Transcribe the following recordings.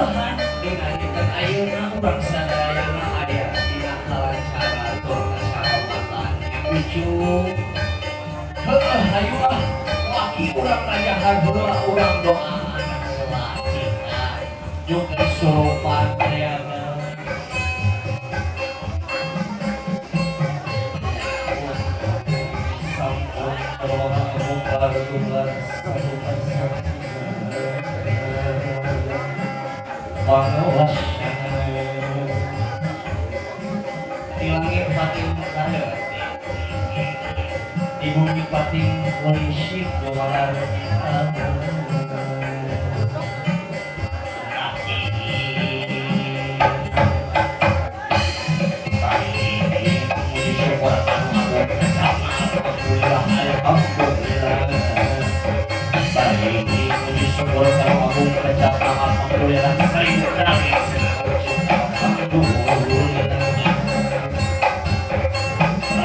Mudah-mudahan dina dinten ayeuna urang sadayana aya dina kalancaran tur kasalamatan nya Ucu. Heueuh, hayu ah, laki urang ngajahan heula, urang doaan heula cika. Juk kesurupan aya. Di langit pating kareut, di bumi pating polisi dolar.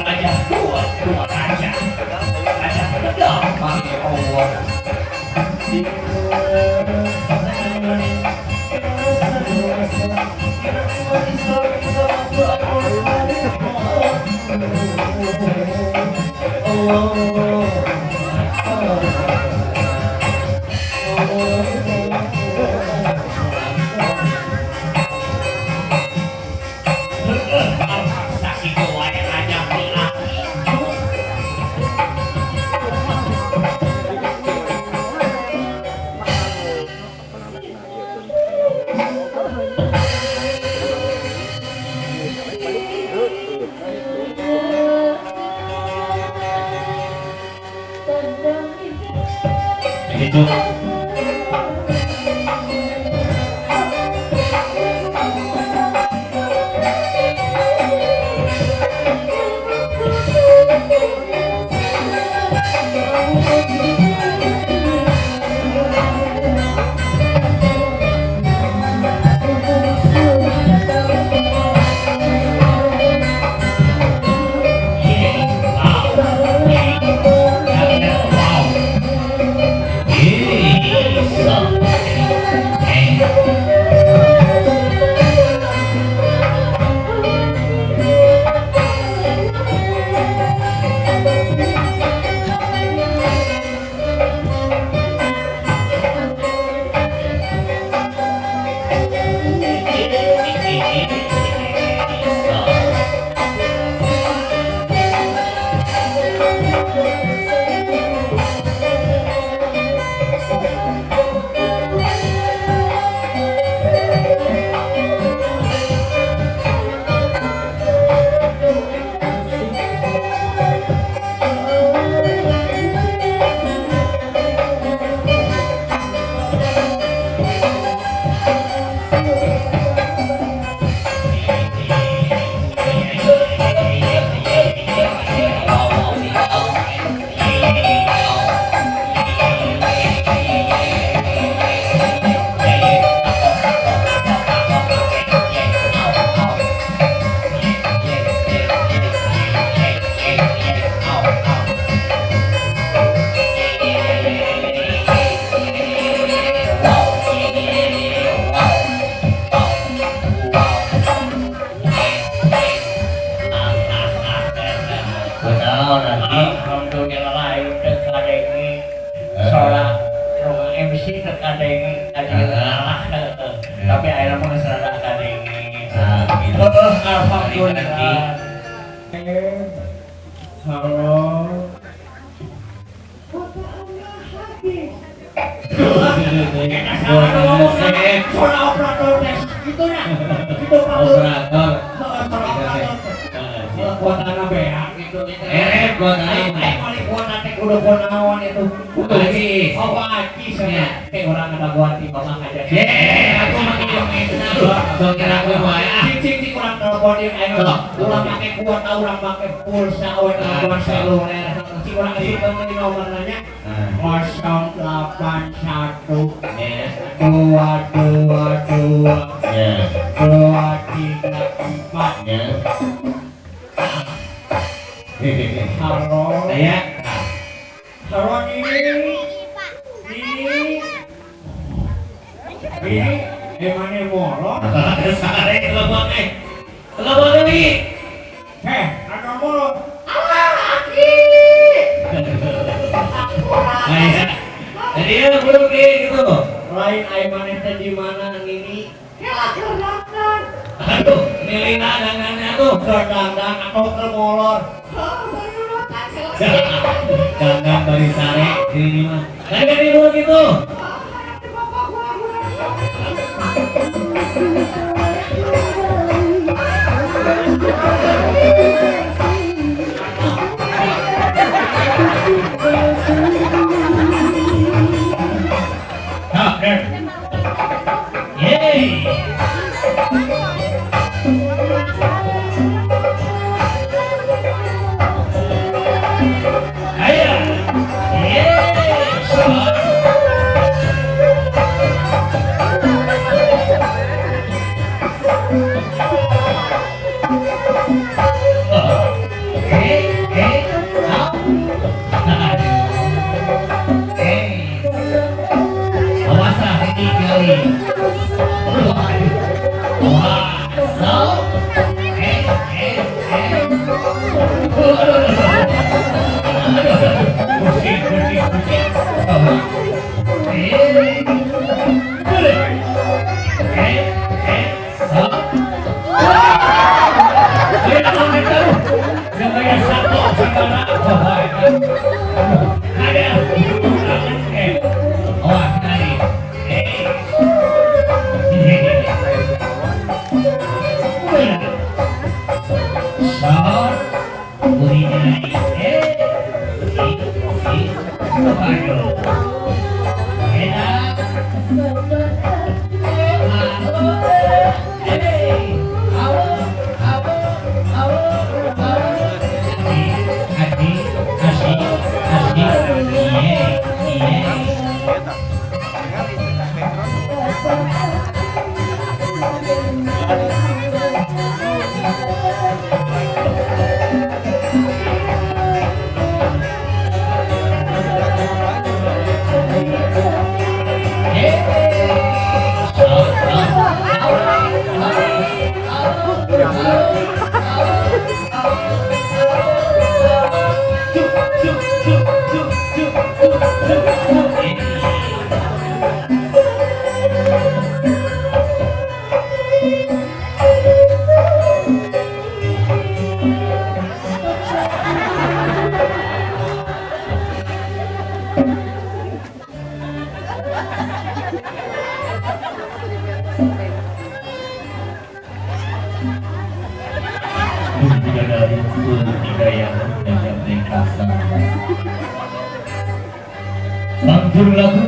Raja dua, dua raja, raja bedal, panggil Allah. Itu Tapi akhirnya mau serada kadenge. Alhamdulillah. Halo. Suara operator tes gitu nah. Itu operator. Kuotana beak gitu. Kuota aing. Aing kuota teh kudu kunaon itu. Aci. Oh, aci cenah. Teh urang ada buat di mama aja. Aku mah sok kira aku wae. Cing cing cing urang telepon ieu aing. Urang make kuota, urang make pulsa, we telepon seluler. Cing urang asup di nomor nanya 081 2 2 2 2 3 4. Halo. Saya. Halo Nini. Nini. Nini. Di mana molor? Sare telepon eh. Telepon deui. Heh, anu molor. Alah, aki. Nah, jadi ya belum gitu. Lain ai maneh teh di mana nini? Kela keur dangdan. Aduh, nilina dangannya tuh. Keur dangdan atau keur molor. Dandan bari sare ini mah. Tadi dulu gitu. Yeay. Ayo. Yeay.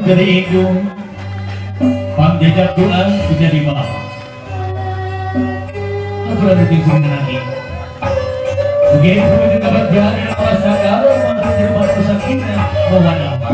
Jadi indung, pangjajak doa menjadi maaf. Aku lagi tinggal menangi. Begini pun dapat jalan awas kalau masuk rumah sakitnya bawa apa?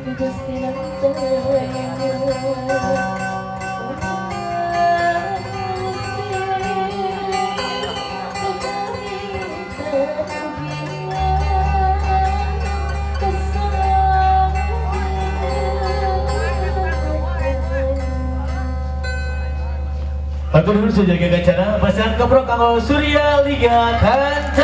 Hatur nuhun saja kancana, pasang keprok kanggo Surya Liga Kancana.